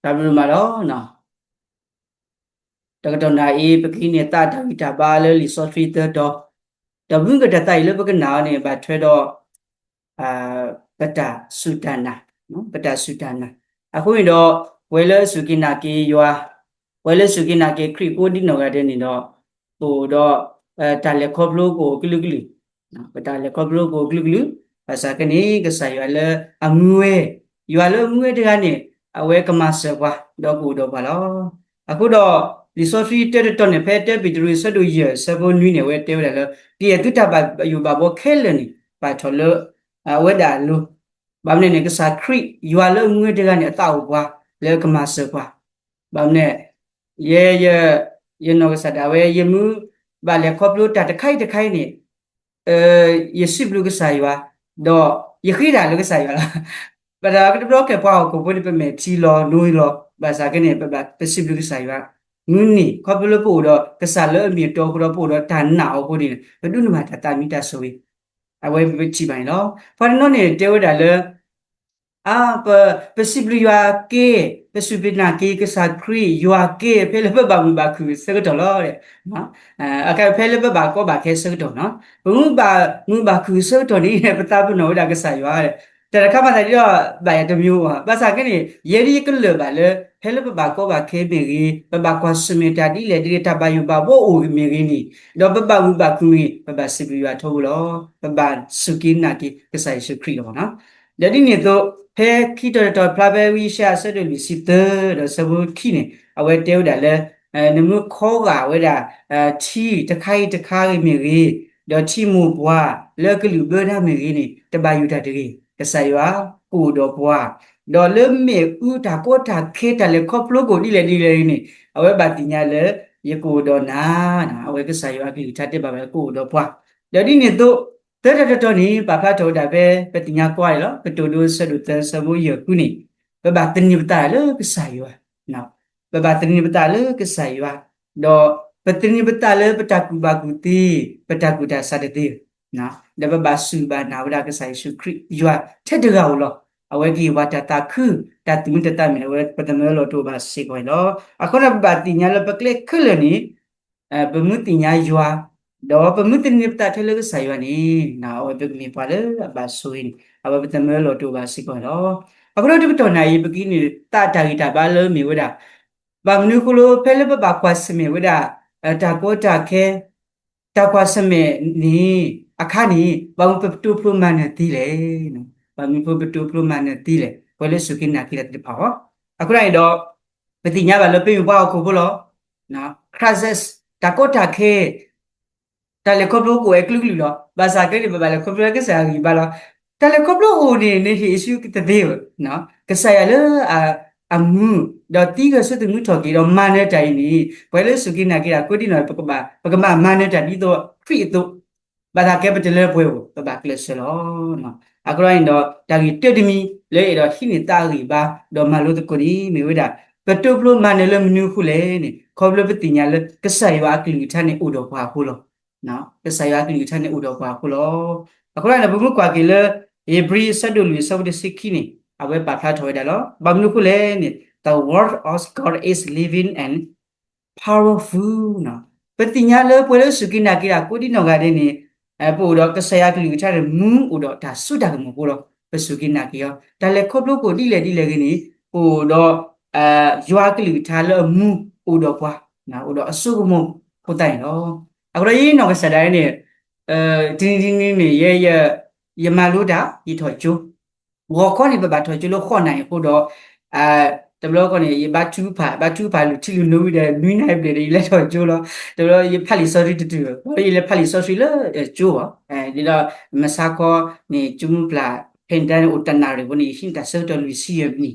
တၢ်ဘျုးဒိၣ်မးလီၤ. တကတီၢ်နၢ်အံၤ ပကဟံးန့ၢ်သးတၢ်ဂံၢ်တၢ်ဘါလၢလံာ်စီဆှံသၢတီၤ, ဒီးမုၢ်ကတၢၢ်သးအံၤလၢပကနၣ်အီၤန့ၣ် ဘၣ်ထွဲဒီး ပတၢ်စူၢ်တၢ်နာ်, ပတၢ်စူၢ်တၢ်နာ်. အဃိန့ၣ်ဒီး ပှၤလၢအစူၢ်က့ၤနာ်က့ၤယွၤ, ပှၤလၢအစူၢ်က့ၤနာ်က့ၤခရံာ်ကိးဒံနီၢ်ဂၤဒဲးန့ၣ်ဒီး ပအိၣ်ဒီး တၢ်လဲၤခီဖျိကအိၣ်ကလုာ်ကလုာ်, ပတၢ်လဲၤခီဖျိကအိၣ်ကလုာ်ကလုာ်, ဘၣ်ဆၣ်ကန့ၣ် ကစၢ်ယွၤလၢအမူဝဲ, ယွၤလၢအမူဝဲတဂၤန့ၣ် အဝဲကမၤစၢၤပှၤ ဒီးကအိၣ်ဒီးပှၤလီၤ. အဃိဒီး လံာ်စီဆှံတၢတတီၤန့ၣ် ဖဲတၢပ့းတရူးအဆၢဒိၣ်ယဲၢ်အဆၢဖိနွံန့ၣ် အဝဲတဲဝဲဒၣ်လၢ ကယဲၢ်သုတၢ်ဘၣ်ယိၣ်ဘၣ်ဘှီခဲလၢာ်န့ၣ် ပာ်ထီၣ်လၢအဝဲဒၣ်အလိၤ, ဘၣ်မနုၤန့ၣ် ကစၢ်ခရံာ် ယွၤလၢအမူဝဲတဂၤန့ၣ် အသးအိၣ်ပှၤ လၢအကမၤစၢၤပှၤ, ဘၣ်မနုၤ ယဲ ယနီၢ်ကစၢ်ဒၣ်ဝဲ ယမူဘၣ်လဲၤခီဖျိတၢ်တခါအံၤတခါအံၤန့ၣ် ယစံးဘျုးကစၢ်ယွၤ, ဒီးယဃ့တၢ်လၢကစၢ်ယွၤလီၤ. ပတၢ်ကတဘျီကဲပှၤဟီၣ်ခိၣ်ဖိန့ၣ် ပမဲာ်ထံလီၤနိလီၤ, ဘၣ်ဆၣ်ကန့ၣ် ပဘၣ်ပစံးဘျုးကစၢ်ယွၤ, မုၢ်နံၤ ခီဖျိလၢပအိၣ်ဒီးကစၢ်လၢအမ့ၢ်အတီအဃိဒီး ပအိၣ်ဒီးတၢ်နာ်အီၤအဃိန့ၣ် ပဒိးန့ၢ်ဘၣ်တၢ်သးမံတၢ်ဆိၣ်ဂ့ၤ အဝဲပထံၣ်ဘၣ်န့ၣ်လီၤ. ပှၤတနီၤန့ၣ်တဲဝဲဒၣ်လၢ ပ ပစံးဘျုးယွၤက့, ပစူၢ်က့ၤနာ်က့ၤကစၢ်ခရံာ်ယွၤက့ၤ ဖဲလၢပဘၣ်မုာ်ဘၣ်ခုၣ်အဆၢကတီၢ်လီၤ. ဖဲလၢပဘၣ်ကီဘၣ်ခဲအဆၢကတီၢ်နီၤ, ပမ့ၢ်ဘၣ်မုာ်ဘၣ်ခုၣ်အဆၢကတီၢ်န့ၣ် ပသးပ့ၤနီၣ်ဝဲဒၣ်ကစၢ်ယွၤ, တၢ်တခါမၤသးဒ်ဒီး ဘၣ်ယၤတမံၤဘၣ်, ဘၣ်ဆၣ်ကန့ၣ် ယဲဒၣ်ယကလၢာ်ဘၣ်လၢ ဖဲလၢပဘၣ်ကီဘၣ်ခဲမ့ၢ်ဂ့ၤ, ပဘၣ်ကွၢ်ဆၢၣ်မဲာ်တၢ်ဒ်လဲၣ်ဒ်လဲၣ် တၢ်ဘၣ်ယိၣ်ဘၣ်ဘှီအိၣ်မ့ၢ်ဂ့ၤန့ၣ်, ဒီးပဘၣ်မုာ်ဘၣ်ခုၣ်မ့ၢ်ဂ့ၤ ပဘၣ်စံးဘျုးယွၤထီဘိလီၤ. ပဘၣ်စူၢ်က့ၤနာ်က့ၤကစၢ်ယ့ၣ်ၡူးခရံာ်လီၤ. ဒီးဒ်န့ၣ်အသိး ဖဲခံတီၤတတီၤဖျါဖဲဝံယၡါယၤအဆၢဒိၣ်လွံၢ်ဆံသၢ ဒီးဆၢဖိခံန့ၣ် အဝဲတဲဝဲဒၣ်လၢ နမ့ၢ်ခီဂာ်ဝဲဒၣ် ထံတခါအံၤတခါဂ့ၤမ့ၢ်ဂ့ၤ, ဒီးထံမိၢ်ပှၢ်လၢအကလုၢ်ဘၢတၢ်မ့ၢ်ဂ့ၤန့ၣ် တဘၣ်ယိၣ်တၢ်တဂ့ၤ, ကစၢ်ယွၤကအိၣ်ဒီးပှၤ, ဒီးလၢမ့ၣ်အူတၢ်ကီတၢ်ခဲတၢ်လဲၤခီဖျိကအိၣ်ဒ်လဲၣ်ဒ်လဲၣ်န့ၣ် အဝဲဘၣ်သ့ၣ်ညါလၢ ယကအိၣ်ဒီးနၤ, အဝဲကစၢ်ယွၤအကလုၢ်ကထါတဲဘၣ်ဝဲကအိၣ်ဒီးပှၤ, ဒီးဒ်န့ၣ်အသိး သၢတၢ်တတီၤန့ၣ် ပာ်ဖျါထီၣ်ဝဲဒၣ်ဖဲ ပသ့ၣ်ညါကွၢ်န့ၣ်လီၤ. ကတိၤဒိအဆၢဒိၣ်သၢ အဆၢဖိယဲၢ်ဃုန့ၣ် ပဘၣ်သန့ၤပသးလၢကစၢ်ယွၤ, ပဘၣ်သန့ၤပသးလၢကစၢ်ယွၤ, ဒီးပသန့ၤပသးလၢပတၢ်ကူၣ်ဘၣ်ကူၣ်သ့, ပတၢ်ကူၣ်တၢ်ဆးတသ့, ဒီးပဘၣ်စူၢ်ဘၣ်နာ်ဝဲဒၣ်ကစၢ်ယ့ၣ်ၡူးခရံာ်ယွၤထဲတဂၤဧိၤလီၤ. အဝဲကဟ့ၣ်ပှၤတၢ်သးခု, တၢ်သူၣ်မံသးမုာ်န့ၣ် အဝဲပသးမၢလီၤတအိၣ်ဘၣ်စ့ၢ်ကီးန့ၣ်လီၤ. အဃိဒီးပဘၣ်သ့ၣ်ညါလၢပကျဲခဲလၢာ်န့ၣ် ပမ့ၢ်သ့ၣ်ညါယွၤ, ဒီးပမ့ၢ်သန့ၤပသးထဲလၢကစၢ်ယွၤန့ၣ် အဝဲပကမ့ၢ်ပှၤလၢအဘၣ်ဆိၣ်ဂ့ၤန့ၣ် အဝဲပသးမၢလီၤတအိၣ်ဘၣ်စ့ၢ်ကီးန့ၣ်လီၤ. အဃိဒီးတကတီၢ်နၢ်အံၤ ပကဟံးန့ၢ်သးတၢ်ဂံၢ်တၢ်ဘါလၢမ့ၢ်ဝဲဒၣ် ဘၣ်မနုၤအဃိလၢ ဖဲလၢပဘၣ်ကွၢ်ဆၢၣ်မဲာ်ဝဲဒၣ် တၢ်ကီတၢ်ခဲ တၢ်ကွၢ်ဆၢၣ်မဲာ်န့ၣ် အခါန့ၣ် ဘၣ်မနုၤပပတိဖျိမၤနၢၤသ့လဲၣ်, ဘၣ်မနုၤပပတိဖျိမၤနၢၤသ့လဲၣ် ပှၤလၢစူၢ်က့ၤနာ်က့ၤတၢ်သ့ၣ်တဖၣ်အီၤ, အဃိန့ၣ်ဒီး ပသ့ၣ်ညါဘၣ်လၢပမ့ၢ်ပှၤဟီၣ်ခိၣ်ဖိလီၤ. crisis တၢ်ကီတၢ်ခဲ တၢ်လဲၤခီဖျိကအိၣ်ဝဲကလုာ်ကလုာ်လီၤ. ဘၣ်ဆၣ်ကဲန့ၣ် ပဘၣ်လဲၤခီဖျိလၢကစၢ်ယွၤအဂံၢ်ဘါလီၤ. တၢ်လဲၤခီဖျိအိၣ်န့ၣ် နဟ့ၣ်အစုကသ့ဧၢ, ကစၢ်ယွၤလၢအမူ ဒီးသံဂဲၤဆၢထၢၣ်သမူထီၣ်က့ၤ ဒီးမၤနၢၤတၢ်အံၤန့ၣ် ပှၤလၢစူၢ်က့ၤနာ်က့ၤတၢ်ကိးဒံနီၢ် ပကဘၣ်မၤနၢၤတၢ်ဒ်သိးခရံာ်အသိး, ဘၣ်ဆၣ်ကဲပတလၢပှဲၤဧိၤ ပဘၣ်ကျဲးစၢးလီၤ. အဃိန့ၣ်ဒီး တၢ်ဂ့ၢ်တၢတမံၤလၢအဲၣ်ဒိးဟံးန့ၢ်သးအဂံၢ်ဘါ ဒီးမၤလိသကိးန့ၣ် မ့ၢ်ဝဲဒၣ် ပတိဖျိမၤနၢၤလၢမနုၤအဃိလဲၣ်န့ၣ် ခီဖျိပသ့ၣ်ညါလၢကစၢ်ယွၤအကလုၢ်ကထါန့ၣ်အိၣ်ဒီးပှၤအဃိလီၤ. ကစၢ်ယွၤအကလုၢ်ကထါန့ၣ်အိၣ်ဒီးပှၤအဃိလီၤ. အဃိန့ၣ်ဒီး ပမ့ၢ်ကွၢ်က့ၤလၢ ဧ့ၤဘြံၤအဆၢဒိၣ်လွံၢ်အဆၢဖိတဆံခံန့ၣ် အဝဲပာ်ဖျါထီၣ်ဝဲဒၣ်လီၤ. ဘၣ်မနုၤအဃိလဲၣ်န့ၣ် the word of God is living and powerful ပသ့ၣ်ညါလၢပှၤလၢစူၢ်က့ၤနာ်က့ၤတၢ်ကိးဒံနီၢ်ဂၤဒဲးန့ၣ် ပအိၣ်ဒီးကစၢ်ယွၤအကလုၢ်ကထါန့ၣ် မူအိၣ်ဒီးတၢ်စိတၢ်ကမီၤအဃိလီၤ. ပစူၢ်က့ၤနာ်က့ၤအီၤ တၢ်လဲၤခီဖျိကအိၣ်ဒ်လဲၣ်ဒ်လဲၣ်ဂ့ၤန့ၣ် ပအိၣ်ဒီး ယွၤအကလုၢ်ကထါလၢအမူအိၣ်ဒီးပှၤ အိၣ်ဒီးအစိကမီၤအဃိသတးန့ၣ်လီၤ. အဃိဒီးယနီၢ်ကစၢ်ဒၣ်ဝဲန့ၣ် တနံၤတနံၤန့ၣ် ယဲ ယမၤလိတၢ် ယထီၣ်ကၠိ ဂီၤခီန့ၣ် ပဘၣ်ထီၣ်ကၠိလၢဃိးနၣ်ရံၣ်အဃိဒီး တဘျီဃီန့ၣ် ယဘါထုကဖၣ် ဘါထုကဖၣ်လုၢ်ထံလုၢ်နိဝံၤဒီး နွံနၣ်ရံၣ်ဘျဲၣ်ဒီး ယလဲၤထီၣ်ကၠိလီၤ. တဘျီယဖးလံာ်စီဆှံတတုၤ ဘျီယလဲၤဖးလံာ်စီဆှံလၢကၠိဘၣ် ဒီးမဆါခီန့ၣ် ကၠိမုၢ်ပျၢ် ဖဲန့ၣ်တၢ်န့ၣ်အိၣ်တနၣ်ရံၣ်အဃိန့ၣ် ယဟံးန့ၢ်တၢ်ဆၢကတီၢ်လွံၢ်ဆံယဲၢ်မံး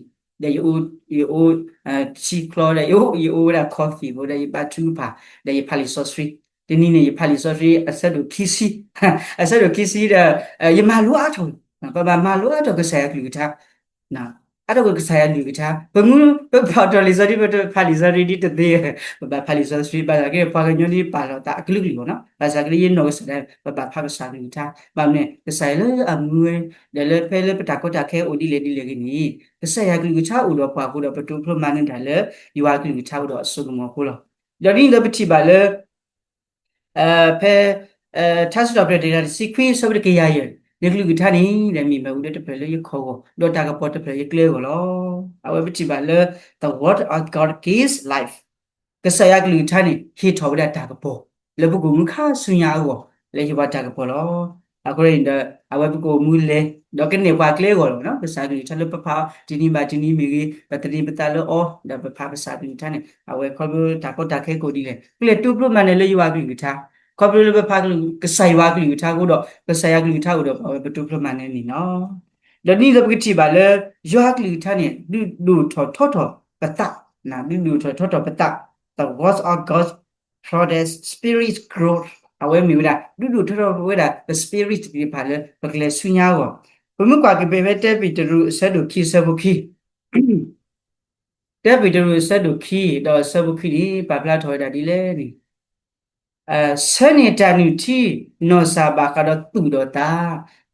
နံး ဒီးယအိၣ် ယအိၣ် ထံချီဒီး ယအိၣ် ယအိၣ်ဝဲဒၣ် coffee ဖိဒီး ယဘါထုကဖၣ် ဒီးယဖးလံာ်စီဆှံ တနံၤန့ၣ် ယဖးလံာ်စီဆှံအဆၢဒိၣ်ခံဆံ အဆၢဒိၣ်ခံဆံဒီး ယမၤလိအါထီၣ် ပဘၣ်မၤလိအါထီၣ်ကစၢ်ယွၤကလုၢ်ကထါ န့ၣ် အါထီၣ်ကွံာ်ကစၢ်ယွၤကလုၢ်ကထါ, ပမ့ၢ်ပဖးထီၣ်လံာ်စီဆှံ ပတဖးလံာ်စီဆှံဒ်တသ့, ပဘၣ်ဖးလံာ်စီဆှံ, ဘၣ်ဆၣ်က့ ပှၤကညီဒ်ပာ်လီၤသးအကလုာ်ကလုာ်အဂီၢ်နီၤ, ဘၣ်ဆၣ်က့ယနီၢ်ကစၢ်ဒၣ် ပဘၣ်ဖးကစၢ်ကလုၢ်ကထါ, ဘၣ်မနုၤလဲၣ် ကစၢ်ယွၤလၢအမူဝဲ, ဒီးလၢဖဲလၢပတၢ်ကီတၢ်ခဲအိၣ်ဒ်လဲၣ်ဒ်လဲၣ်ဂ့ၤန့ၣ်, ကစၢ်ယွၤကလုၢ်ကထါအိၣ်ဒီးပှၤအဃိဒီး ပတိဖျိမၤနၢၤတၢ်လၢ ယွၤကလုၢ်ကထါအိၣ်ဒီးအစိကမီၤအဃိလီၤ. ဒီးဒ်န့ၣ်အသိးပထံၣ်ဘၣ်လၢ ဖဲ ထါစံးထီၣ်ပတြၢၤတကယၤတဆံခွံ အဆၢဖိတကယၤယဲၢ်, နကလုၢ်ကထါန့ၣ် မ့ၢ်မ့ၣ်အူဒၢတဖျၢၣ်လၢယခီၣ်အဂီၢ်, ဒီးတၢ်ကပီၤတဖျၢၣ်လၢယကျဲအဂီၢ်လီၤ. အဝဲပထံၣ်ဘၣ်လၢ the word of God gives life. ကစၢ်ယွၤကလုၢ်ကထါန့ၣ် ဟ့ၣ်ထီၣ်ဝဲဒၣ်တၢ်ကပီၤ လၢပကအိၣ်မူခါဆူညါအဂီၢ် လၢယွၤတၢ်ကပီၤလီၤ. အဃိန့ၣ်ဒီး အဝဲပကအိၣ်မူလဲၤ ဒီးကနဲၣ်ပှၤကျဲအဂီၢ်လီၤ. ကစၢ်ကလုၢ်ကထါလၢပဖးအီၤတနံၤဘၣ်တနံၤမ့ၢ်ဂ့ၤ, ပသန့ၤပသးလၢအီၤ ဒီးပဖးကစၢ်ကလုၢ်ကထါန့ၣ် အဝဲခီဖျိတၢ်ကီတၢ်ခဲကအိၣ်ဒ်လဲၣ် ကလဲၤတိဖျိမၤနၢၤလၢယွၤကလုၢ်ကထါ, ခီဖျိလၢပဖးကစၢ်ယွၤကလုၢ်ကထါအဃိဒီး ကစၢ်ယွၤကလုၢ်ကထါအိၣ်ဒီးပှၤဝဲပတိဖျိမၤနၢၤန့ၣ်လီၤ. ဒီးဒ်သိးပကထံၣ်ဘၣ်လၢ ယွၤကလုၢ်ကထါန့ၣ် ဒုးဒိၣ်ထီၣ်ထီထီၣ်ပသး, ဒုးဒိၣ်ထီၣ်ထီထီၣ်ပသး, the word of God produce spirit growth. အဝဲမ့ၢ်ဝဲဒၣ် ဒုးဒိၣ်ထီၣ်ထီထီၣ်ဝဲဒၣ် ပ spirit သ့ၣ်တဖၣ်လၢပကလဲၤဆူညါအဂီၢ်, ပမ့ၢ်ကွၢ်က့ၤဖဲ တၢပ့းတရူး အဆၢဒိၣ်ခံ အဆၢဖိခံ တၢပ့းတရူး အဆၢဒိၣ်ခံ ဒီးအဆၢဖိခံန့ၣ် ပာ်ဖျါထီၣ်ဝဲဒၣ်ဒ်လဲၣ်န့ၣ် ဆၢန့ၢ်တၢ်နုၢ်ထံနီၢ်စၢ်ဘၣ်ဃးဒီးသူၣ်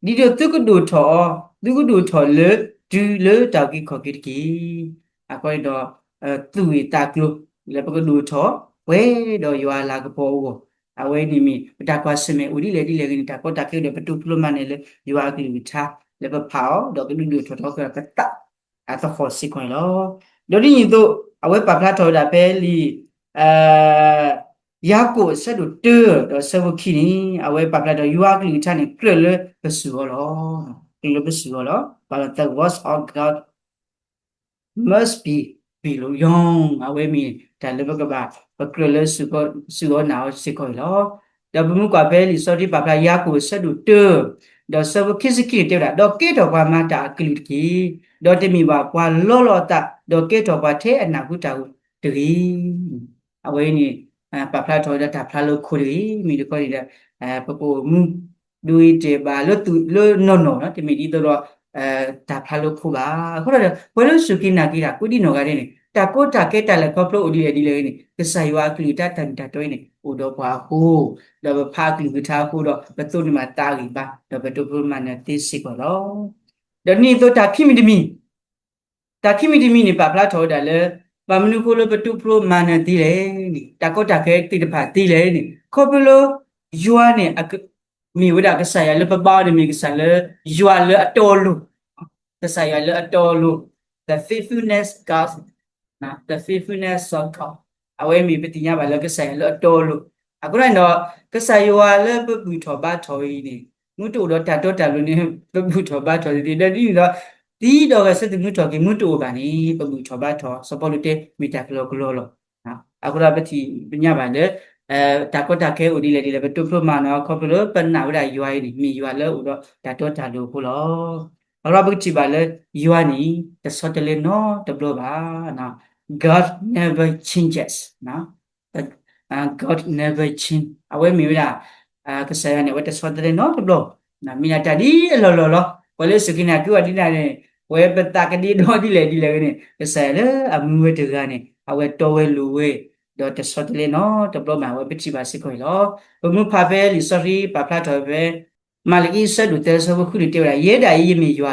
ဒီးသး, ဒ်သိးသုကဒိၣ်ထီၣ်အီၤ, သုကဒိၣ်ထီၣ်လၢ တုၤလၢတၢ်အုၣ်က့ၤခီၣ်က့ၤတက့ၢ်. အဃိန့ၣ်ဒီး သူၣ်ဂ့ၢ်သးကျိၤ လၢပကဒိၣ်ထီၣ် ပှဲၤဒီးယွၤအလၤကပီၤအဂီၢ်, အဝဲန့ၣ်မ့ၢ် ပတၢ်ကွၢ်ဆၢၣ်မဲာ်အိၣ်ဒ်လဲၣ်ဒ်လဲၣ်ဂ့ၤန့ၣ် တၢ်ကီတၢ်ခဲဒီး ပတိဖျိမၤနၢၤလၢယွၤအကလုၢ်ကထါ လၢပဖးအီၤ ဒီးကဒုးဒိၣ်ထီၣ်ထီကဒီးပသး အသဟီၣ်စ့ၢ်ကီးန့ၣ်လီၤ. ဒီးဒ်န့ၣ်အသိး အဝဲပာ်ဖျါထီၣ်ဝဲဒၣ်ဖဲလံာ် ယၤကိာ်အဆၢဒိၣ်တၢ ဒီးအဆၢဖိခံန့ၣ် အဝဲပာ်ဖျါထီၣ်ယွၤအကလုၢ်ကထါန့ၣ် ကြၢးလၢပစုၣ်အီၤလီၤ. ကြၢးလၢပစုၣ်အီၤလီၤ. ဘၣ်ဒီး the word of God must be beyond အဝဲမ့ၢ်တၢ်လၢပကဘၣ် ပကြၢးလၢစုၣ်အီၤနာ်အီၤစ့ၢ်ကီးန့ၣ်လီၤ. ဒီးပမ့ၢ်ကွၢ်ဖဲလံာ်စီဆှံပာ်ဖျါယၤကိာ်အဆၢဒိၣ်တၢ ဒီးအဆၢဖိခံဆံခံန့ၣ်တဲဝဲဒၣ် ဒီးကဲထီၣ်ပှၤမၤတၢ်အကလုၢ်တက့ၢ်. ဒီးတမ့ၢ်ဘၣ်ပှၤလီလီအသး, ဒီးကဲထီၣ်ပှၤထဲအနၢ်ဟူတၢ်ဂ့ၢ်တဂ့ၤ. အဝဲန့ၣ် ပာ်ဖျါထီၣ်ဝဲဒၣ်တၢ်ဖျါလၢခိတဂ့ၤ, မ့ၢ်တခီန့ၣ်ဒီး ပကအိၣ်မူ ဒိဂ့ၤတဲာ်ဘၣ်လၢသူၣ်လၢနီၢ်နီၢ်နီၤ, တမ့ၢ်ဒ်သိးဒီး တၢ်ဖျါလၢခိဘၣ်. အဃိဒီး ပှၤလၢစူၢ်က့ၤနာ်က့ၤတၢ်ကိးဒံနီၢ်ဂၤဒဲးန့ၣ် တၢ်ကီတၢ်ခဲတၢ်လဲၤခီဖျိအိၣ်ဒ်လဲၣ်ဒ်လဲၣ်ဂ့ၤန့ၣ် ကစၢ်ယွၤအကလုၢ်ကထါတၢ်မ့ၢ်တၢ်တီအံၤန့ၣ် အိၣ်ဒီးပှၤအဃိ, ဒီးပဖးအကလုၢ်ကထါအဃိဒီး ပသိၣ်န့ၢ်ဘၣ်သးအဂံၢ်ဘါ ဒီးပတိဖျိမၤနၢၤသ့စ့ၢ်ကီးလီၤ. ဒီးဒ်န့ၣ်အသိးတၢ်ခံမံၤတမံၤ တၢ်ခံမံၤတမံၤန့ၣ် ပာ်ဖျါထီၣ်ဝဲဒၣ်လၢ ဘၣ်မနုၤအဃိလၢပတိဖျိမၤနၢၤသ့လဲၣ်န့ၣ် တၢ်ကီတၢ်ခဲသ့ၣ်တဖၣ်သ့လဲၣ်န့ၣ် ခီဖျိလၢ ယွၤန့ၣ် မ့ၢ်ဝဲဒၣ်ကစၢ်ယွၤလၢပဘါအီၤန့ၣ်မ့ၢ်ကစၢ်လၢ ယွၤလၢအတီအလိၤ, ကစၢ်ယွၤလၢအတီအလိၤ, the faithfulness God, the faithfulness of God, အဝဲမ့ၢ်ပသ့ၣ်ညါဘၣ်လၢကစၢ်ယွၤလၢအတီအလိၤ. အဃိန့ၣ်ဒီး ကစၢ်ယွၤလၢပဘူၣ်ထီၣ်ဘါထီၣ်အံၤန့ၣ် မ့ၢ်တအိၣ်ဒီးတၢ်တီတၢ်လိၤန့ၣ် ပဘူၣ်ထီၣ်ဘါထီၣ်သ့သ့ ဒီးဒ်န့ၣ်ဒီး သံဒီးဂဲၤဆၢထၢၣ်မ့ၢ်ထီၣ်က့ၤ မ့ၢ်တအိၣ်ဘၣ်န့ၣ် ပဘူၣ်ထီၣ်ဘါထီၣ် စီၤပီလူးတဲမ့ၢ်တၢ်ကလီကလီလီၤ. အဃိဒီးပထံၣ်ပသ့ၣ်ညါဘၣ်လၢ တၢ်ကီတၢ်ခဲအိၣ်ဒ်လဲၣ်ဒ်လဲၣ် ပတိဖျိမၤနၢၤအီၤခီဖျိလၢပနာ်ဝဲဒၣ်ယွၤအံၤန့ၣ် မ့ၢ်ယွၤလၢအအိၣ်ဒီးတၢ်တီတၢ်လိၤအဃိလီၤ. အဃိဒီးပကထံၣ်ဘၣ်လၢ ယွၤန့ၣ် တဆီတလဲနီတဘျီဘၣ်. God never changes, God never change, အဝဲမ့ၢ်ဝဲဒၣ် ကစၢ်ယွၤန့ၣ် အဝဲတဆီတလဲနီတဘျီ, မ့ၢ်ဒၣ်တၢ်ဒ်အလီၢ်လီၢ်လီၤ. ပှၤလၢစူၢ်က့ၤနာ်က့ၤဝဲဒ်န့ၣ်န့ၣ် ပဝဲပသးကဒ့ဒီဒ်လဲၣ်ဒ်လဲၣ်ဂ့ၤန့ၣ် ကစၢ်ယွၤလၢအမူဝဲတဂၤန့ၣ် အဝဲတီဝဲလိၤဝဲ ဒီးတဆီတလဲနီတဘျီဘၣ် အဝဲပထံၣ်ဘၣ်စ့ၢ်ကီးန့ၣ်လီၤ. ပမ့ၢ်ဖးဖဲလံာ်စီဆှံပာ်ဖျါထီၣ်ဖဲ မၤလကံအဆၢဒိၣ်သၢအဆၢဖိဃုန့ၣ်တဲဝဲဒၣ် ယဲဒၣ်အံၤယမ့ၢ်ယွၤ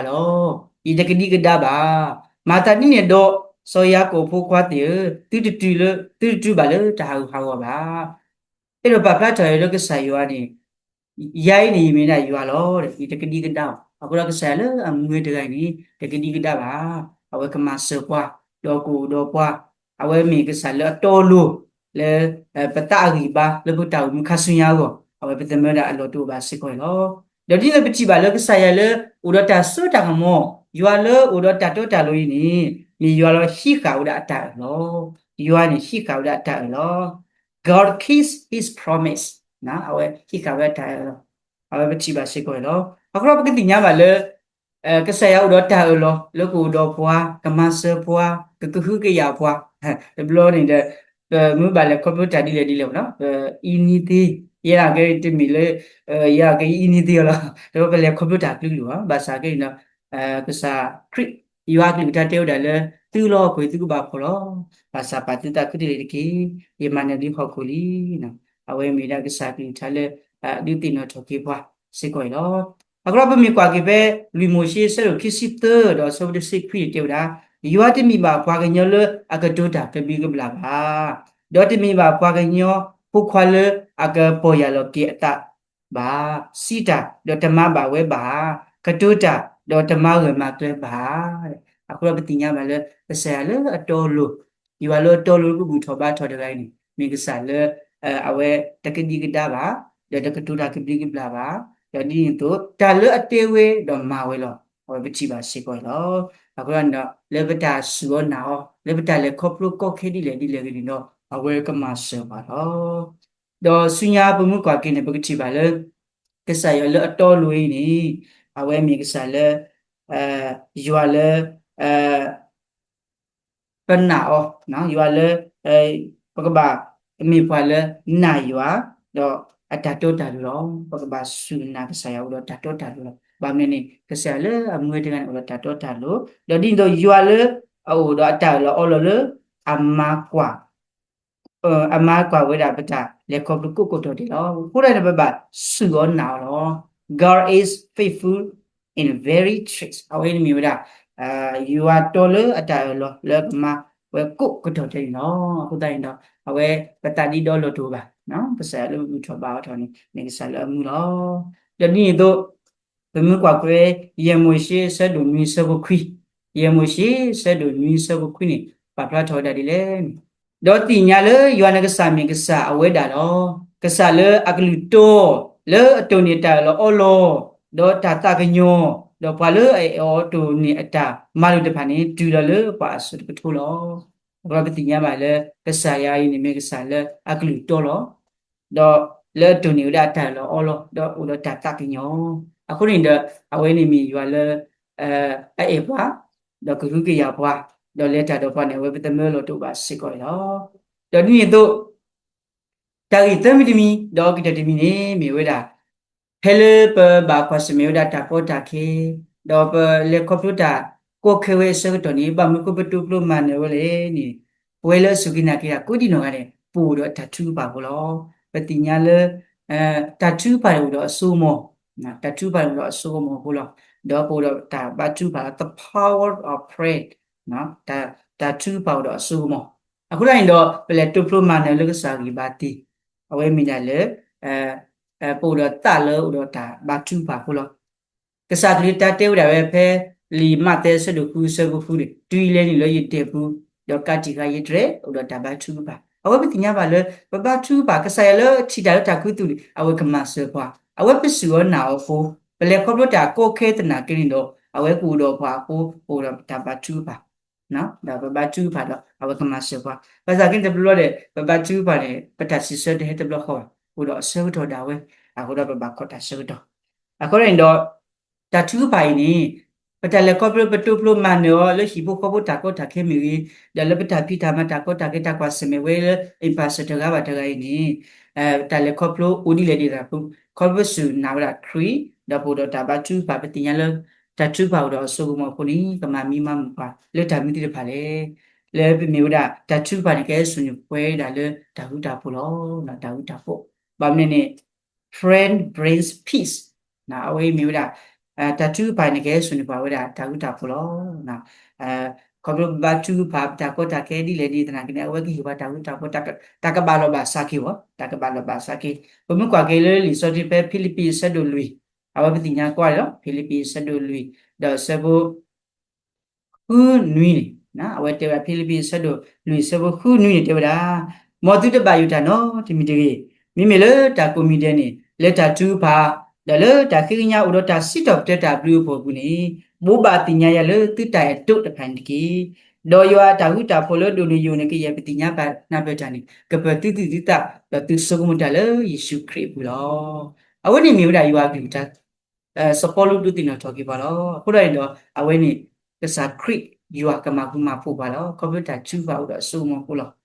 လီၤ. ယတကဒံကဒါဘၣ်. မၤသးဒ်န့ၣ်ဒီး စီၤယၤကိာ်ဖိခွါသ့ၣ်ဧၢ, သုတတုၤလၢ သုတတုၤဘၣ်လၢတၢ်ဟးဂူာ်ဟးဂီၤဘၣ်. အဲၣ်ဒိးပာ်ဖျါထီၣ်အံၤလၢကစၢ်ယွၤန့ၣ် ယၤအံၤန့ၣ် ယမ့ၢ်ဒၣ်ယွၤလီၤ. ယတကဒံကဒါဘၣ်. အဃိဒီးကစၢ်ယွၤလၢအမူဝဲတဂၤအံၤန့ၣ် တကဒံကဒါဘၣ်. အဝဲကမၤစၢၤပှၤ, ဒီးကအိၣ်ဒီးပှၤ, အဝဲမ့ၢ်ကစၢ်လၢအတီအလိၤ လၢ ပသးအဂံၢ်ဘါ လၢပတၢ်အိၣ်မူခါဆူညါအဂီၢ် အဝဲပသမၢဒၣ်အလီၢ်တအိၣ်ဘၣ်စ့ၢ်ကီးန့ၣ်လီၤ. ဒီးဒ်သိးပထံၣ်ဘၣ်လၢကစၢ်ယွၤလၢ အိၣ်ဒီးတၢ်စိတၢ်ကမီၤ, ယွၤလၢအိၣ်ဒီးတၢ်တီတၢ်လိၤအံၤန့ၣ် မ့ၢ်ယွၤလၢဟံးဃာ်ဝဲဒၣ်အတၢ်အၢၣ်လီၤ. ယွၤန့ၣ်ဟံးဃာ်ဝဲဒၣ်အတၢ်အၢၣ်လီၤ. God keeps his promise, အဝဲဟံးဃာ်ဝဲဒၣ်တၢ်အၢၣ်လီၤ. အဝဲပထံၣ်ဘၣ်စ့ၢ်ကီးန့ၣ်လီၤ. အဃိဒီးပကသ့ၣ်ညါဘၣ်လၢ ကစၢ်ယွၤအိၣ်ဒီးတၢ်အၢၣ်လီၤ လၢကအိၣ်ဒီးပှၤ, ကမၤစၢၤပှၤ, ကကဟုကယာ်ပှၤ, တဘျီန့ၣ်ဒီး ပမ့ၢ်ဘၣ်လဲၤခီဖျိတၢ်ဒ်လဲၣ်ဒ်လဲၣ်ဘၣ်နီၤ ပအံနံသ့, ယဲဒၣ်ကဲတမ့ၢ်လၢ ယဲဒၣ်ကဲအံနံသ့အီၤလီၤ. တဘျီပလဲၤခီဖျိတၢ်ကလုာ်ကလုာ်ဘၣ်, ဘၣ်ဆၣ်ကဲန့ၣ်ဒီး ကစၢ်ခရံာ် ယွၤအကလုၢ်ကထါတဲဝဲဒၣ်လၢ သုလီၤဟီၣ်ခိၣ်အံၤ သုကဘၣ်ဖှီၣ်လီၤ. ဘၣ်ဆၣ်ပာ်သုသးခုတလ့ၢ်တက့ၢ်. ယမၤနၢၤလံဟီၣ်ခိၣ်လံ. အဝဲမ့ၢ်ဒၣ်ကစၢ်ကလုၢ်ကထါလၢ ဒုးသ့ၣ်နီၣ်ထီၣ်က့ၤပှၤစ့ၢ်ကီးအံၤလီၤ. အဃိဒီးပမ့ၢ်ကွၢ်က့ၤဖဲ လွံၢ်မိၤၡ့ အဆၢဒိၣ်ခံဆံသၢ ဒီးအဆၢဖိတဆံခွံန့ၣ်တဲဝဲဒၣ်, ယွၤတမ့ၢ်ဘၣ်ပှၤကညီလၢအကတိၤတၢ်ကဘျံးကဘျၣ်ဘၣ်, ဒီးတမ့ၢ်ဘၣ်ပှၤကညီဖိခွါလၢအကပီၢ်ယၢ်လီၤက့ၤအသးဘၣ်, စံးတၢ်ဒီးတမၤဘၣ်ဝဲဘၣ်ဧါ, ကတိၤတၢ်ဒီးတမၤဂၢၢ်မၤကျၢၤဘၣ်ဧါ. အဃိဒီးပသ့ၣ်ညါဘၣ်လၢ ကစၢ်ယွၤလၢအတီအလိၤ, ယွၤလၢအတီအလိၤလၢပဘူၣ်ထီၣ်ဘါထီၣ်တဂၤအံၤန့ၣ် မ့ၢ်ကစၢ်လၢ အဝဲတကဒံကဒါဘၣ်, ဒီးတကတိၤတၢ်ကဘျံးကဘျၣ်ဘၣ်, ဒီးဒ်န့ၣ်အသိး တၢ်လၢအတဲဝဲဒီးမၤဝဲလီၤ. အဝဲပထံၣ်ဘၣ်စ့ၢ်ကီးအံၤလီၤ. အဃိဒီး လၢပတၢ်စူၢ်အီၤနာ်အီၤ, လၢပတၢ်လဲၤခီဖျိကီခဲဒ်လဲၣ်ဒ်လဲၣ်ဂ့ၤန့ၣ်ဒီး အဝဲကမၤစၢၤပှၤလီၤ. ဒီးဆူညါပမ့ၢ်ကွၢ်က့ၤန့ၣ် ပကထံၣ်ဘၣ်လၢ ကစၢ်ယွၤလၢအတီအလိၤအံၤန့ၣ် အဝဲမ့ၢ်ကစၢ်လၢ ယွၤလၢ ပနာ်အီၤ, ယွၤလၢ ပကဘၣ်မ့ၢ်ပှၤလၢနာ်ယွၤ ဒီးအတၢ်တီတၢ်လိၤလီၤ. ပကဘၣ်စူၢ်နာ်ကစၢ်ယွၤအိၣ်ဒီးတၢ်တီတၢ်လိၤလီၤ. ဘၣ်မနုၤန့ၣ် ကစၢ်ယွၤလၢအမူဝဲတဂၤန့ၣ် အိၣ်ဒီးတၢ်တီတၢ်လိၤ, ဒီးဒ်သိးယွၤလၢအအိၣ်ဒီးအတၢ်အၢၣ်လီၤအီလီၤလၢ အမၤကွၢ် အမၤကွၢ်ဝဲဒၣ်ပတၢ်လဲၤခီဖျိကိးကတီၢ်ဒဲးလီၤ. အဃိဒီးန့ၣ် ပဘၣ်စူၢ်အီၤနာ်အီၤလီၤ. God is faithful in very truth. အဝဲန့ၣ်မ့ၢ်ဝဲဒၣ် ယွၤတီလၢအတၢ်အၢၣ်လီၤလၢကမၤဝဲကိးကတီၢ်ဒဲးန့ၣ်လီၤ. အဃိသတးန့ၣ်ဒီး အဝဲပသးဒ့ဒီလီၤတအိၣ်ဘၣ်. ကစၢ်ယွၤလၢပဘူၣ်ထီၣ်ဘါထီၣ်န့ၣ် မ့ၢ်ကစၢ်လၢအမူလီၤ. ဒီးဒ်န့ၣ်အသိး ပမ့ၢ်ကွၢ်ကွဲ ယဲၢ်မိၤၡ့ အဆၢဒိၣ်နွံ အဆၢဖိခွံ, ယဲၢ်မိၤၡ့ အဆၢဒိၣ်နွံ အဆၢဖိခွံန့ၣ် ပာ်ဖျါထီၣ်ဝဲဒၣ်ဒ်လဲၣ်န့ၣ်, ဒီးသ့ၣ်ညါလၢယွၤနကစၢ်မ့ၢ်ကစၢ်အဝဲဒၣ်လီၤ. ကစၢ်လၢအကလုၢ်တီ, လၢအတိၢ်န့ၢ်တၢ်အၢၣ်လီၤအီလီၤ, ဒီးတၢ်သးကညီၤ, ဒီးပှၤလၢအအဲၣ်အီၤတိၢ်န့ၢ်အတၢ်မၤလိာ်တဖၣ်န့ၣ် တုၤလီၤလၢပှၤအစိၤတကထိလီၤ. အဃိဒီးပသ့ၣ်ညါဘၣ်လၢ ကစၢ်ယွၤအံၤန့ၣ်မ့ၢ်ကစၢ်လၢအကလုၢ်တီလီၤ. ဒီးလၢအတိၢ်န့ၢ်ဝဲဒၣ်တၢ်အၢၣ်လီၤအီလီၤ, ဒီးအိၣ်ဒီးတၢ်သးကညီၤ, အဃိန့ၣ်ဒီး အဝဲန့ၣ်မ့ၢ်ယွၤလၢ အအဲၣ်ပှၤ, ဒီးကဟုကယာ်ပှၤ, ဒီးလဲၤတၢ်ဒီးပှၤန့ၣ် အဝဲပသမၢလီၤတအိၣ်ဘၣ်စ့ၢ်ကီးန့ၣ်လီၤ. ဒီးဒ်န့ၣ်အသိး တၢ်ဂ့ၢ်သၢမံၤတမံၤ ဒီးအကတၢၢ်တမံၤန့ၣ် မ့ၢ်ဝဲဒၣ် ဖဲလၢပဘၣ်ကွၢ်ဆၢၣ်မဲာ်ဝဲဒၣ်တၢ်ကီတၢ်ခဲ, ဒီးပလဲၤခီဖျိတၢ်ကီခဲဝဲအဆၢကတီၢ်န့ၣ် ဘၣ်မနုၤဃိပတိဖျိမၤနၢၤဝဲလဲၣ်န့ၣ်, ပဝဲလၢအစူၢ်က့ၤနာ်က့ၤတၢ်ကိးဒံနီၢ်ဂၤန့ၣ် ပအိၣ်ဒီးတၢ်ထုကဖၣ်ဖိလီၤ. ပသ့ၣ်ညါလၢ တၢ်ထုကဖၣ်န့ၣ်အိၣ်ဒီးအစိကမီၤ, တၢ်ထုကဖၣ်န့ၣ်အိၣ်ဒီးအစိကမီၤဖိလီၤ. ဒီးပအိၣ်ဒီးတၢ်ဘါထုကဖၣ်လီၤ, the power of prayer, တၢ်ထုကဖၣ်အိၣ်ဒီးအစိကမီၤ. အဃိသတးန့ၣ်ဒီး ပလဲၤတိဖျိမၤနၢၤလၢကစၢ်ဂံၢ်ဘါသ့, အဝဲမ့ၢ်ဒၣ်လၢ ပအိၣ်ဒီးသးလၢအိၣ်ဒီးတၢ်ဘါထုကဖၣ်အဃိလီၤ. ကစၢ်ကလုၢ်ကထါတဲဝဲဒၣ်ဝဲဖဲ လံာ်မးသဲအဆၢဒိၣ်ဃုအဆၢဖိဃုန့ၣ်, တုၤအံၤလဲၤနုာ်လၢယဒဲးပူၤ, ဒီးကးတံာ်ဃာ်ယတြဲၤ, အိၣ်ဒီးတၢ်ဘါထုကဖၣ်. အဝဲပသ့ၣ်ညါဘၣ်လၢ ပဘါထုကဖၣ် ကစၢ်ယွၤလၢထံၣ်တၢ်လၢတၢ်ခူသူၣ်န့ၣ် အဝဲကမၤစၢၤပှၤ, အဝဲပစူၢ်အီၤနာ်အီၤအဃိ, ပလဲၤခီဖျိတၢ်ကီခဲသနာ်က့န့ၣ်ဒီး အဝဲကအိၣ်ဒီးပှၤအဃိ ပအိၣ်ဒီးတၢ်ဘါထုကဖၣ် ဒီးပဘါထုကဖၣ်ဒီး အဝဲကမၤစၢၤပှၤ. ဘၣ်ဆၣ်က့န့ၣ်တဘျီဘျီဒီး ပဘါထုကဖၣ်န့ၣ် ပတၢ်စံးဆၢတဟဲတဘျီဃီဘၣ်, အိၣ်ဒီးအဆၢကတီၢ်ဒၣ်ဝဲ, အဃိဒီးပဘၣ်ခိးတၢ်ဆၢကတီၢ်. အဃိန့ၣ်ဒီး တၢ်ထုကဖၣ်အံၤန့ၣ် ပတၢ်လဲၤခီဖျိပတိဖျိမၤနၢၤအီၤလၢဟံၣ်ဖိဃီဖိတၢ်ကီတၢ်ခဲမ့ၢ်ဂ့ၤ, ဒီးလၢပတၢ်ဖံးတၢ်မၤတၢ်ကီတၢ်ခဲ တၢ်ကွၢ်ဆၢၣ်မဲာ်ဝဲလၢ အ့ပၤစၢၣ်တဂၤဘၣ်တဂၤအံၤန့ၣ် တၢ်လဲၤခီဖျိအိၣ်ဒ်လဲၣ်ဒ်လဲၣ်, ခီဖျိပစူၢ်နာ်ဝဲဒၣ်ခရံာ်, ဒီးပအိၣ်ဒီးတၢ်ဘါထုကဖၣ် ပသ့ၣ်ညါလၢ တၢ်ထုကဖၣ်အိၣ်ဒီးအစိကမီၤအဃိန့ၣ် ကမၤမံမၤမုာ်ပှၤလၢတၢ်မနုၤသ့ၣ်တဖၣ်လဲၣ်. လၢပမ့ၢ်ဝဲဒၣ်တၢ်ထုကဖၣ်န့ၣ် ကဟဲစိာ်န့ၢ်ပှၤဝဲဒၣ်လၢတၢ်ဃူတၢ်ဖိးလီၤ. တၢ်ဃူတၢ်ဖိး, ဘၣ်မနုၤန့ၣ် prayer brings peace. အဝဲအံၤမ့ၢ်ဝဲဒၣ် တၢ်ထုကဖၣ်န့ၣ် ကဟဲစိာ်န့ၢ်ပှၤဝဲဒၣ်တၢ်ဃူတၢ်ဖိးလီၤ. ခီဖျိပဘါထုကဖၣ် ပတၢ်ကီတၢ်ခဲဒ်လဲၣ်ဒ်သနာ်က့န့ၣ် အဝဲကဟ့ၣ်ပှၤတၢ်ဃူတၢ်ဖိး, တၢ်ကဘၣ်လီၤဘၣ်စးက့ၤဝဲ, တၢ်ကဘၣ်လီၤဘၣ်စးက့ၤ. ပမ့ၢ်ကွၢ်က့ၤလၢလံာ်စီဆှံဖဲ ဖံလံးပံးအဆၢဒိၣ်လွံၢ်, အဝဲပသ့ၣ်ညါကွၢ်လီၤ, ဖံလံးပံးအဆၢဒိၣ်လွံၢ် ဒီးအဆၢဖိ ဃုနွံန့ၣ်, အဝဲတဲဝဲဒၣ် ဖံလံးပံးအဆၢဒိၣ်လွံၢ်အဆၢဖိဃုနွံန့ၣ် တဲဝဲဒၣ်, မ်သုတဘၣ်ယိၣ်တၢ်နီတမံၤတဂ့ၤ, မ့မ့ၢ်လၢတၢ်ကိးမံၤဒဲးန့ၣ် လၢတၢ်ထုကဖၣ်, ဒီးလၢတၢ်ဃ့ကညးအိၣ်ဒီးတၢ်စံးထီၣ်ပတြၢၤတၢ်ဘျုးအဖှိၣ်အပူၤန့ၣ် ဘိးဘၣ်သ့ၣ်ညါယၤလၢသုတၢ်အဲၣ်ဒိးတဖၣ်န့ၣ်တက့ၢ်. ဒီးယွၤအတၢ်ဃူတၢ်ဖိးလၢဒိၣ်န့ၢ်ယိာ်န့ၢ်ကယဲၢ်ပသ့ၣ်ညါဘၣ်နၢ်ပၢၢ်တၢ်န့ၣ် ကပၢၤသုသူၣ်သုသး ဒီးသုဆိကမိၣ်တၢ်လၢယ့ၣ်ၡူးခရံာ်အပူၤလီၤ. အဝဲန့ၣ်မ့ၢ်ဝဲဒၣ်ယွၤအကလုၢ်ကထါ စီၤပီလူးဒုးသ့ၣ်နီၣ်ထီၣ်က့ၤပှၤလီၤ. အဃိဒီးန့ၣ်ဒီး အဝဲန့ၣ် ကစၢ်ခရံာ်ယွၤကမၤဃူမၤဖိးပှၤလီၤ. ခီဖျိတၢ်ထုကဖၣ်အိၣ်ဒီးအစိကမီၤအဃိလီၤ.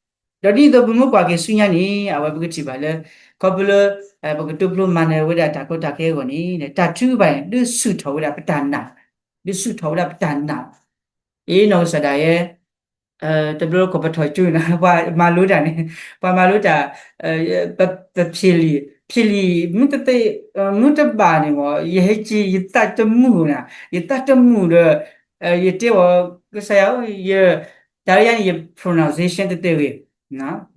ဒီးဒ်သိးပမ့ၢ်ကွၢ်က့ၤဆူညါန့ၣ် အဝဲပကထံၣ်ဘၣ်လၢ ခီဖျိလၢ ပကတိဖျိမၤနၢၤဝဲဒၣ်တၢ်ကီတၢ်ခဲအဂီၢ်န့ၣ် တၢ်ထုကဖၣ်န့ၣ် ဒုးဆူၣ်ထီၣ်ဝဲဒၣ်ပတၢ်နာ်, ဒုးဆူၣ်ထီၣ်ဝဲဒၣ်ပတၢ်နာ် အ့ နီၢ်ကစၢ်ဒၣ်ယဲ တဘျီလၢကီၢ်ပထီၣ်ကၠိန့ၣ် ပှၤမၤလိတၢ်န့ၣ် ပှၤမၤလိတၢ် ပဖျ့ၣ်လံာ် ဖျ့ၣ်လံာ် မ့ၢ်တသ့ မ့ၢ်တဘၣ်န့ၣ်မ့ၢ် ယဟဲက့ၤ ယသးတမုာ်နၤ ယသးတမုာ်ဒီး ယတဲဝဲ ကစၢ်ယွၤဧၢ ယ တၢ်လၢယၤန့ၣ် ယ pronunciation တတဲဂ့ၤ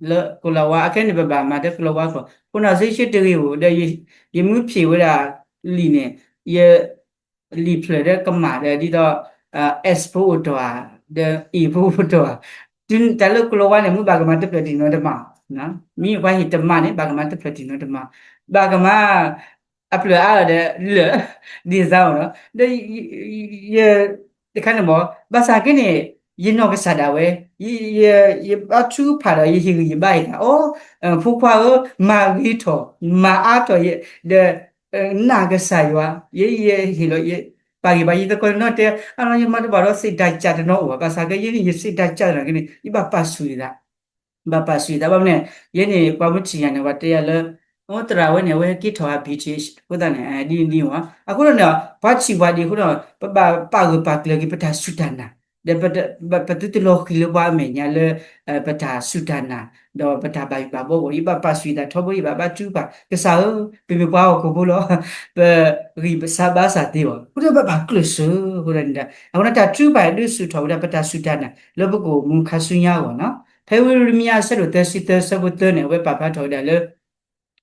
လၢကလီၤဝါ အခဲန့ၣ် ပဘၣ်မၤတၢ်ကလီၤဝါကျိာ် pronunciation တဂ့ၤဧိၤ ဒီးယမ့ၢ်ဖျ့ၣ်ဝဲဒၣ်လံာ်န့ၣ် ယ လံာ်ဖျၢၣ်ဒီးကမၣ်ဒီး ဒ်သိး S ဖိအိၣ်တီၢ်ဧါ ဒီး A ဖိအိၣ်တီၢ်ဧါ တုၤတၢ်လၢကလီၤဝါန့ၣ် မ့ၢ်ဘၣ်ကမၤတဖျၢၣ်တံၢ်နီတမး မ့ၢ်ပှၤဟ့ၣ်တမၤန့ၣ် ဘၣ်ကမၤတဖျၢၣ်တံၢ်နီတမး ဘၣ်ကမၤ အဖျၢၣ်အါဒီးလၢာ် ဒ်သိးနီၤ ဒီး ယ တခါန့ၣ်မ့ၢ် ဘၣ်ဆၣ်က့န့ၣ် ယနီၢ်ကစၢ်ဒၣ်ဝဲ ယဘါထုကဖၣ်ဒီးယဟ့ၣ်ဂံၢ်ယဘါအသး အိ ဖိခွါဧၢ မၤဂ့ၤထီၣ် မၤအါထီၣ်ယဲ ဒီး နာ်ကစၢ်ယွၤ ယ ယဟ့ၣ်လီၤ ယပာ်ဂံၢ်ဘါ ယသကိးနီၢ်တဲ အါလီၤ ယမၤတဘၣ်ဒီးစံးတၢ်ကၢ်တနီၤအိၣ်ဘၣ် ဘၣ်ဆၣ်က့ ယဲန့ၣ် ယစံးတၢ်ကၢ်တနီၤက့န့ၣ် ယဘၣ်ပာ်ဆူၣ်ယသး ဘၣ်ပာ်ဆူၣ်ယသး ဘၣ်မနုၤ ယဲန့ၣ် ပှၤမုၢ်ထံၣ်ယၤန့ၣ် ပှၤတဲယၤလၢ အိ သရၣ်ဝဲန့ၣ် အဝဲဟဲက့ၤထီၣ်အ B T H အဃိသတးန့ၣ် ဒ်န့ၣ်ဝဲ အဃိဒီးန့ၣ် ပှၤထံၣ်ပှၤဒ်အဃိဒီး ပဘၣ်ပာ်ဂၢၢ်ပာ်ကျၢၤက့ၤပတၢ်စူၢ်တၢ်နာ် ဒီး ပသုတလီၤဃံၤလၢပှၤအမဲာ်ညါလၢ ပတၢ်စူၢ်တၢ်နာ် ဒီးပတၢ်ဘၣ်ယိၣ်ဘၣ်ဘီအဂီၢ် ယဘၣ်ပာ်ဆူၣ်ယသးထီဘိ ယဘၣ်ဘါထုကဖၣ် ကစၢ်ဧၢ ပမ့ၢ်ပှၤဟီၣ်ခိၣ်ဖိလီၤ ပဂံၢ်ပဘါစၢ်သ့အီၤ အဃိဒီးပဘၣ်ကျၢၢ်စၢၤ အဃိဒီးန့ၣ်ဒီး အဃိဒီးတၢ်ထုကဖၣ်ဒုးဆူၣ်ထီၣ်ဝဲဒၣ်ပတၢ်စူၢ်တၢ်နာ် လၢပကအိၣ်မူခါဆူညါအဂီၢ်နီၤ ဖဲဝံယံးရမံယၤအဆၢဒိၣ်သၢဆံသၢ ဆၢဖိသၢန့ၣ် အဝဲပာ်ဖျါထီၣ်ဝဲဒၣ်လၢ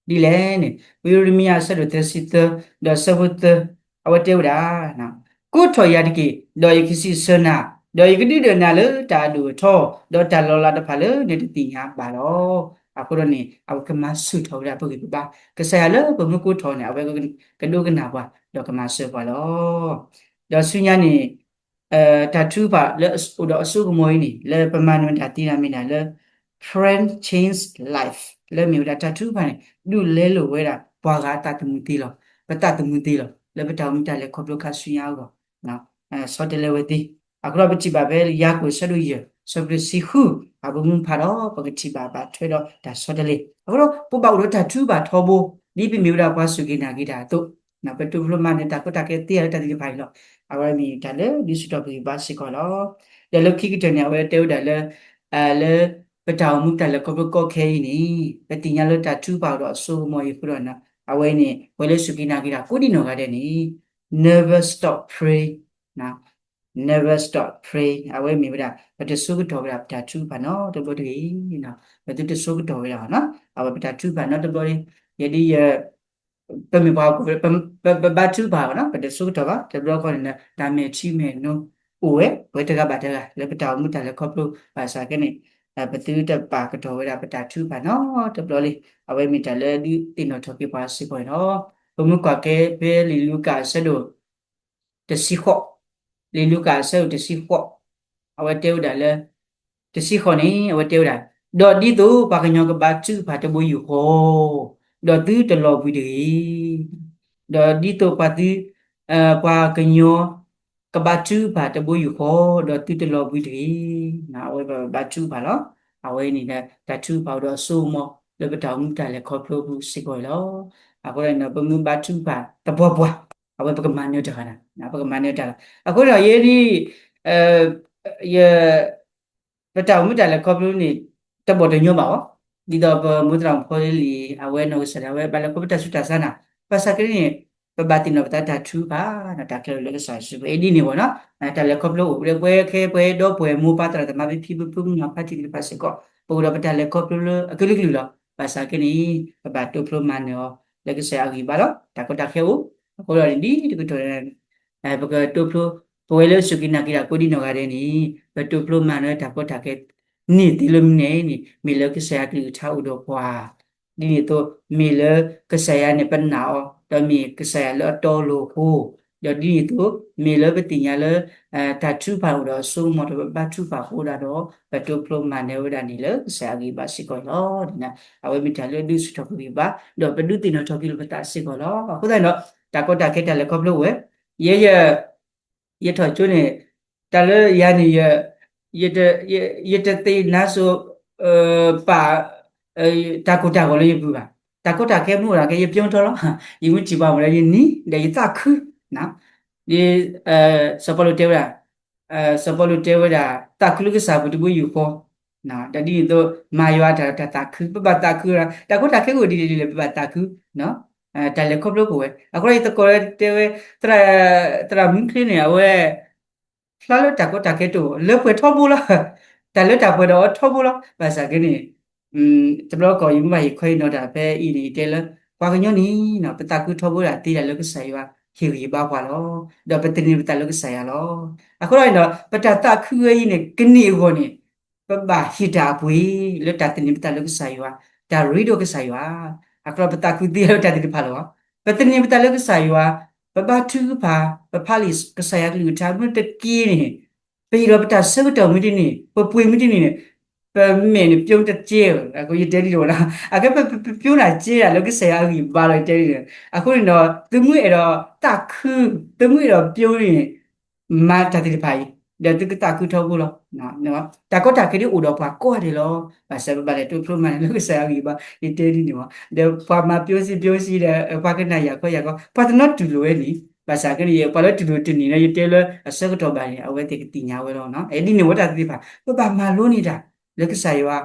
ဒ်လဲၣ်န့ၣ် ဝံယံးရမံယၤအဆၢဒိၣ်သၢဆံသၢ ဒီးဆၢဖိသၢ အဝဲတဲဝဲဒၣ် ကိးထီၣ်ယၤတက့ၢ် ဒီးယကစံးဆၢနၤ, ဒီးယကဒုးဒၢးနၤလၢတၢ်အဒိၣ်အထီ, ဒီးတၢ်လီၤလးတဖၣ်လၢနတသ့ၣ်ညါဘၣ်လီၤ. အဃိဒီးန့ၣ် အဝဲကမၤဆူၣ်ထီၣ်ဝဲဒၣ်ပဂံၢ်ပဘါ, ကစၢ်ယွၤလၢပမ့ၢ်ကိးထီၣ်န့ၣ် အဝဲကဒိကနၣ်ပှၤ ဒီးကမၤစၢၤပှၤလီၤ. ဒီးဆူညါန့ၣ် တၢ်ထုကဖၣ်လၢအိၣ်ဒီးအစိကမီၤအံၤန့ၣ် လၢပမၤနၢၤတၢ်သ့တၢ်မ့ၢ်ဒၣ်လၢ Friend Change Life လၢမ့ၢ်ဝဲဒၣ်တၢ်ထုကဖၣ်န့ၣ် ဒုးလဲလိာ်ဝဲဒၣ်ပှၤဂၤအသးသမူသ့လီၤ. ပသးသမူသ့လီၤ. လၢပတၢ်အိၣ်မူတၢ်လဲၤခီဖျိခါဆူညါအဂီၢ် ဆီတလဲဝဲသ့. အဃိဒီးပထံၣ်ဘၣ်ဖဲယၤကိာ်ဆၢဒိၣ်ယဲၢ် ဆၢဖိတဆံဃု အပမူဖးဒီး ပကထံၣ်ဘၣ်ဘၣ်ထွဲဒီးတၢ်ဆီတလဲ. အဃိဒီး ပဘၣ်အိၣ်ဒီးတၢ်ထုကဖၣ်ထီဘိ ဒ်ပမ့ၢ်ဝဲဒၣ်ပှၤစူၢ်က့ၤနာ်က့ၤတၢ်အသိး ပတိဖျိမၤနၢၤတၢ်ကီတၢ်ခဲသ့အလၢတၢ်သ့ၣ်တဖၣ်အံၤလီၤ. အဝဲမ့ၢ်တၢ်လၢဒုးဆူၣ်ထီၣ်ပဂံၢ်ဘါစ့ၢ်ကီးလီၤ. ဒီးလၢခံကတၢၢ်န့ၣ် အဝဲတဲဝဲဒၣ်လၢ လၢပတၢ်အိၣ်မူတၢ်လဲၤခီဖျိကီခဲအံၤန့ၣ် ပသ့ၣ်ညါလၢတၢ်ထုကဖၣ်အိၣ်ဒီးအစိကမီၤအံၤအဃိဒီး အဝဲန့ၣ် ပှၤလၢစူၢ်က့ၤနာ်က့ၤတၢ်ကိးဒံနီၢ်ဂၤဒဲးန့ၣ် never stop praying, never stop praying အဝဲမ့ၢ်ဝဲဒၣ် ပတဆိကတီၢ်ဝဲဒၣ်ပတၢ်ထုကဖၣ်နီတဘျီတဂ့ၤ. ပသုတဆိကတီၢ်ဝဲဒၣ် အဝဲပတၢ်ထုကဖၣ်နီတဘျီ ယဲဒ်ယ ပမ့ၢ်ပှၤ ပဘါထုကဖၣ်ဘၣ်နီၤ ပတဆိကတီၢ်ဘၣ် တဘျီဃီန့ၣ် တၢ်မဲာ်ထံမဲာ်နိအိၣ်ဝဲ ပဝဲတဂၤဘၣ်တဂၤ လၢပတၢ်အိၣ်မူတၢ်လဲၤခီဖျိဘၣ်ဆၣ်ကဲန့ၣ် ပသုတပာ်ကတီၢ်ဝဲဒၣ်ပတၢ်ထုကဖၣ်နီတဘျီလံ. အဝဲမ့ၢ်တၢ်လၢဒုးသ့ၣ်နီၣ်ထီၣ်က့ၤပှၤစ့ၢ်ကီးန့ၣ်လီၤ. ပမ့ၢ်ကွၢ်က့ၤဖဲလံာ်လူၤကၣ်အဆၢဒိၣ် တဆံဃိး, လံာ်လူၤကၣ်အဆၢဒိၣ်တဆံဃိး, အဝဲတဲဝဲဒၣ်လၢ တဆံဃိးန့ၣ် အဝဲတဲဝဲဒၣ်, ဒီးဒ်သိးပှၤကညီကဘါထုကဖၣ်တဘိယူၢ်ဃီ, ဒီးသုတလီၤဘှံးတဂ့ၤ. ဒီးဒ်သိးပှၤသု, ပှၤကညီ ကဘါထုကဖၣ်တဘိယူၢ်ဃီ, ဒီးသုတလီၤဘှံးတဂ့ၤ. အဝဲပဘါထုကဖၣ်လီၤ. အဝဲန့ၣ်ဒီး တၢ်ထုကဖၣ်အိၣ်ဒီးအစိကမီၤ လၢပတၢ်အိၣ်မူတၢ်လဲၤခီဖျိအပူၤစ့ၢ်ကီးအံၤလီၤ. အဃိဒီးန့ၣ်ဒီး ပမ့ၢ်ဘါထုကဖၣ်သပှၢ်ပှၢ်, အဝဲပကမၤနၢၤတၢ်ဂၤန့ၣ်, ပကမၤနၢၤတၢ်လီၤ. အဃိဒီးယဲဒ် ယ ပတၢ်အိၣ်မူတၢ်လဲၤခီဖျိန့ၣ် တဘီၣ်တညီဘၣ်အီၤ, ဒ်သိးပမိၢ်သရၣ်မုၣ်ဖိလံၤ အဝဲနီၢ်ကစၢ်ဒၣ်ဝဲ ဘၣ်လဲၤခီဖျိတၢ်ဆူးတၢ်ဆါနၤ, ဘၣ်ဆၣ်က့န့ၣ် ပဘၣ်သ့ၣ်နီၣ်ပသးတၢ်ထုကဖၣ် တၢ်ခဲလၢာ်လၢကစၢ်ယ့ၣ်ၡူးခရံာ်အံၤဒ်န့ၣ်ဝဲနီၤ, တၢ်လဲၤခီဖျိအိၣ်လၢပဝဲခဲပဝဲဒီပုၢ်ဝဲၢ်မိၢ်ပၢ်သရၣ်သမါဖံဖုမုၢ်ဖုမုၢ်နီၢ်ဖါတံၢ်သ့ၣ်တဖၣ်စ့ၢ်ကီး ပအိၣ်ဒီးပတၢ်လဲၤခီဖျိလၢအကလုာ်ကလုာ်လီၤ. ဘၣ်ဆၣ်က့န့ၣ် ပဘၣ်တိဖျိမၤနၢၤအီၤ လၢကစၢ်ယွၤအဂံၢ်ဘါလီၤ. တၢ်ကီတၢ်ခဲအိၣ်, အဃိဒီးဒ်တကတီၢ် ပကတိဖျိ, ပဝဲလၢစူၢ်က့ၤနာ်က့ၤတၢ်ကိးဒံနီၢ်ဂၤဒဲးန့ၣ် ပတိဖျိမၤနၢၤတၢ်ကီတၢ်ခဲန့ၣ်သ့လၢမနုၤန့ၣ် မ့ၢ်လၢကစၢ်ယွၤကလုၢ်ကထါအိၣ်ဒီးပှၤ, ဒ်န့ၣ်အသိး မ့ၢ်လၢကစၢ်ယွၤန့ၣ်ပနာ်အီၤ ဒီးမ့ၢ်ကစၢ်ယွၤလၢအတီအလိၤအဃိ, ဒီးဒ်န့ၣ်အသိး မ့ၢ်လၢပသ့ၣ်ညါလၢ တၢ်ထုကဖၣ်အိၣ်ဒီးအစိကမီၤဒီးပဘါထုကဖၣ်အဃိဒၣ်ဒီး ပတိဖျိမၤနၢၤဝဲဒၣ်န့ၣ်လၢကစၢ်ယွၤအဂံၢ်ဘါစ့ၢ်ကီးလီၤ. အဝဲမ့ၢ်တၢ်လၢဒုးဆူၣ်ထီၣ်ပဂံၢ်ဘါ ဒီးပဒုးသ့ၣ်နီၣ်ထီၣ်က့ၤလိာ်ပသးစ့ၢ်ကီးလီၤ. အဃိသတးန့ၣ်ဒီး တၢ်ကီတၢ်ခဲတၢ်လဲၤခီဖျိဝဲ ယဲယ ယထီၣ်ကၠိန့ၣ် တၢ်လၢယၤန့ၣ် ယ ယတသ့ၣ်နါစိၤ ပာ် တၢ်ကိၢ်တၢ်ဂီၤလၢယပူၤဘၣ်. တၢ်ကီတၢ်ခဲမ့ၢ်အိၣ်ဒီးကဲယပျီထီလီၤ. ယမ့ၢ်ထံၣ်ပှၤမ့ၢ်ဒီးယနံၤ ဒီးယသးခု ဒ်စီၤပီလူးတဲဝဲဒၣ် စီၤပီလူးတဲဝဲဒၣ် သးခုလၢကစၢ်ပူၤတဘိယူၢ်ဃီ, ဒီးဒ်န့ၣ်အသိး မၤယွၤတၢ်သးခု, ပဘၣ်သးခု, တၢ်ကီတၢ်ခဲအိၣ်ဒ်လဲၣ်ဒ်လဲၣ် ပဘၣ်သးခု, တၢ်လဲၤခီဖျိကအိၣ်ဝဲ. အဃိဒီးယသကိးတဲဝဲ သရၣ်မုၣ်ချ့န့ၣ် အဝဲ ဖျါလၢတၢ်ကီတၢ်ခဲတအိၣ် လၢပှဲၤထီဘိလီၤ, တၢ်လၢတၢ်ပှဲၤဒီးအီၤထီဘိလီၤ. ဘၣ်ဆၣ်က့န့ၣ် တဘျီကီၢ် ယမ့ၢ်ဘၣ်ဟ့ၣ်ခီအံၤနီၤတၢ်ဖဲအံၤန့ၣ် ယတဲလၢ ပှၤကညီန့ၣ် ပသးခုထီဘိဒၣ်သ့ဒၣ်လၢကစၢ်ယွၤဟ့ၣ်ဂံၢ်ဘါပှၤလီၤ. ဒီးပသန့ၤပသးလၢကစၢ်ယွၤလီၤ. အဃိဒီးန့ၣ်ဒီး ပတၢ်သးခုဝဲအံၤန့ၣ် ကန့ၢ်အဂီၢ်န့ၣ် ပဘၣ်ဟ့ၣ်တၢ်အပှ့ၤ လၢတၢ်သန့ၤပသးလၢကစၢ်ယွၤ, တၢ်ရ့ဒိၣ်ကစၢ်ယွၤ. အဃိဒီးပသးခုသ့လၢတၢ်သ့ၣ်တဖၣ်လီၤ. ပသန့ၤပသးလၢကစၢ်ယွၤ, ပဘါထုကဖၣ်, ပဖးလံာ်ကစၢ်ယွၤကလုၢ်ကထါမ့ၢ်တက့ၢ်န့ၣ် ပဟ့ၣ်ဒီးပတၢ်ဆၢကတီၢ်မ့ၢ်တန့ၢ်, ပပှ့ၤမ့ၢ်တန့ၢ်န့ၣ် ပမဲာ်န့ၣ်ပျိတကဲဧၢ, အဃိယတဲဒ်န့ၣ်ဝဲဒၣ်, အကဲပပျိနၢ်ကဲဒၣ်လၢကစၢ်ယွၤအဂံၢ်ဘါလီၤ ယတဲဒ်န့ၣ်. အဃိန့ၣ်ဒီး သုမ့ၢ်အဲၣ်ဒိးသးခု, သုမ့ၢ်အဲၣ်ဒိးပျိန့ၣ် မၤတၢ်သ့ၣ်တဖၣ်အံၤ ဒီးသုကသးခုထီဘိလီၤ. တၢ်ကီတၢ်ခဲဒ်အိၣ်ဒီးပှၤကိးဂၤဒဲးလီၤ. ဘၣ်ဆၣ်ပဘၣ်လဲၤတိဖျိမၤန့ၣ်လၢကစၢ်ယွၤအဂံၢ်ဘါ ယတဲဒ်န့ၣ်ဝဲ, ဒီးပှၤမၤပျိစံပျိစံဒီး ပှၤကနၣ်ယၤခီယၤခီ ပှၤတနီၤတူၢ်လိာ်ဝဲန့ၣ်, ဘၣ်ဆၣ်က့န့ၣ် ပှၤလၢတူၢ်လိာ်တန့ၢ်ဒီး ယတဲလၢအဆၢကတီၢ်ဘၣ်န့ၣ် အဝဲသ့ၣ်ကသ့ၣ်ညါဝဲလီၤ. ဒ်န့ၣ်ဝဲတၢ်သ့ၣ်တဖၣ် ပဘၣ်မၤလိန့ၢ်တၢ် လၢကစၢ်ယွၤ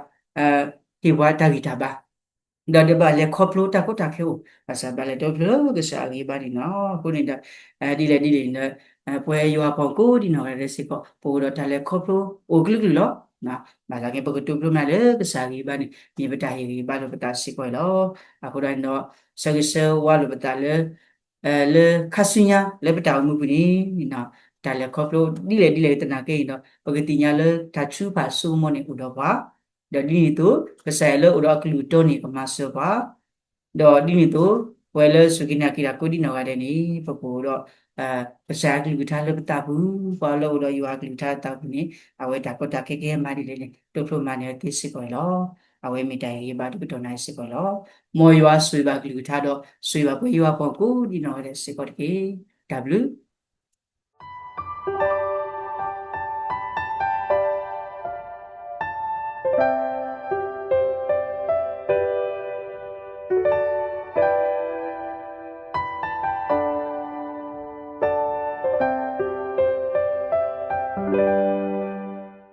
ဟ့ၣ်ပှၤတၢ်ဂံၢ်တၢ်ဘါ ဒီးဒီးဘၣ်လဲၤခီဖျိတၢ်ကီတၢ်ခဲအိၣ် ဘၣ်ဆၣ်ဘၣ်လဲၤတိဖျိလၢကစၢ်အဂံၢ်ဘါန့ၣ်လီၤ. အဃိန့ၣ်ဒီး ဒ်လဲၣ်ဒ်လဲၣ်ဒီး ပဝဲယွၤပှၤကိးဒ်နီၢ်ဂၤဒဲးစ့ၢ်ကီး ပအိၣ်ဒီးတၢ်လဲၤခီဖျိအိၣ်ကလုာ်ကလုာ်လီၤ. ဘၣ်ဆၣ်က့ ပကတိဖျိမၤလၢကစၢ်အဂံၢ်ဘါန့ၣ် မ့ၢ်ပတၢ်ဟ့ၣ်ဂံၢ်ဘါလိာ်ပသးစ့ၢ်ကီးလီၤ. အဃိဒီးန့ၣ်ဒီး ဆၢဂ့ၤဆၢဝါလိာ်ပသးလၢ လၢခါဆူညါလၢပတၢ်အိၣ်မူပူၤန့ၣ် တၢ်လဲၤခီဖျိဒ်လဲၣ်ဒ်လဲၣ်သနာ်က့န့ၣ်ဒီး ပကသ့ၣ်ညါလၢတၢ်ထုကဖၣ်စိကမီၤန့ၣ်အိၣ်ဒီးပှၤ, ဒီးဒ်န့ၣ်အသိး ကစၢ်ယွၤလၢအိၣ်ဒီးအကလုၢ်တီန့ၣ် ကမၤစၢၤပှၤ, ဒီးဒ်န့ၣ်အသိး ပဝဲလၢစူၢ်က့ၤနာ်က့ၤတၢ်ကိးဒ်နီၢ်ဂၤဒဲးန့ၣ် ပကအိၣ်ဒီး ကစၢ်ယွၤကလုၢ်ကထါလၢပသးပူၤ, ပှၤလၢအိၣ်ဒီးယွၤကလုၢ်ကထါလၢသးပူၤန့ၣ် အဝဲတၢ်ကီတၢ်ခဲကဟဲမၤဒ်လဲၣ်န့ၣ် တိဖျိမၤန့ၢ်အဝဲသ့စ့ၢ်ကီးန့ၣ်လီၤ. အဝဲမ့ၢ်တၢ်ဟ့ၣ်ဂံၢ်ဘါဒိၣ်ကတီၢ်နၤစ့ၢ်ကီးလီၤ. မ်ယွၤဆိၣ်ဂ့ၤဘၣ်ကလုၢ်ကထါဒီး ဆိၣ်ဂ့ၤဘၣ်ပှၤယွၤပှၤကိးဒ်နီၢ်ဂၤဒဲးစ့ၢ်ကီးတက့ၢ်. တၢ်ဘျုး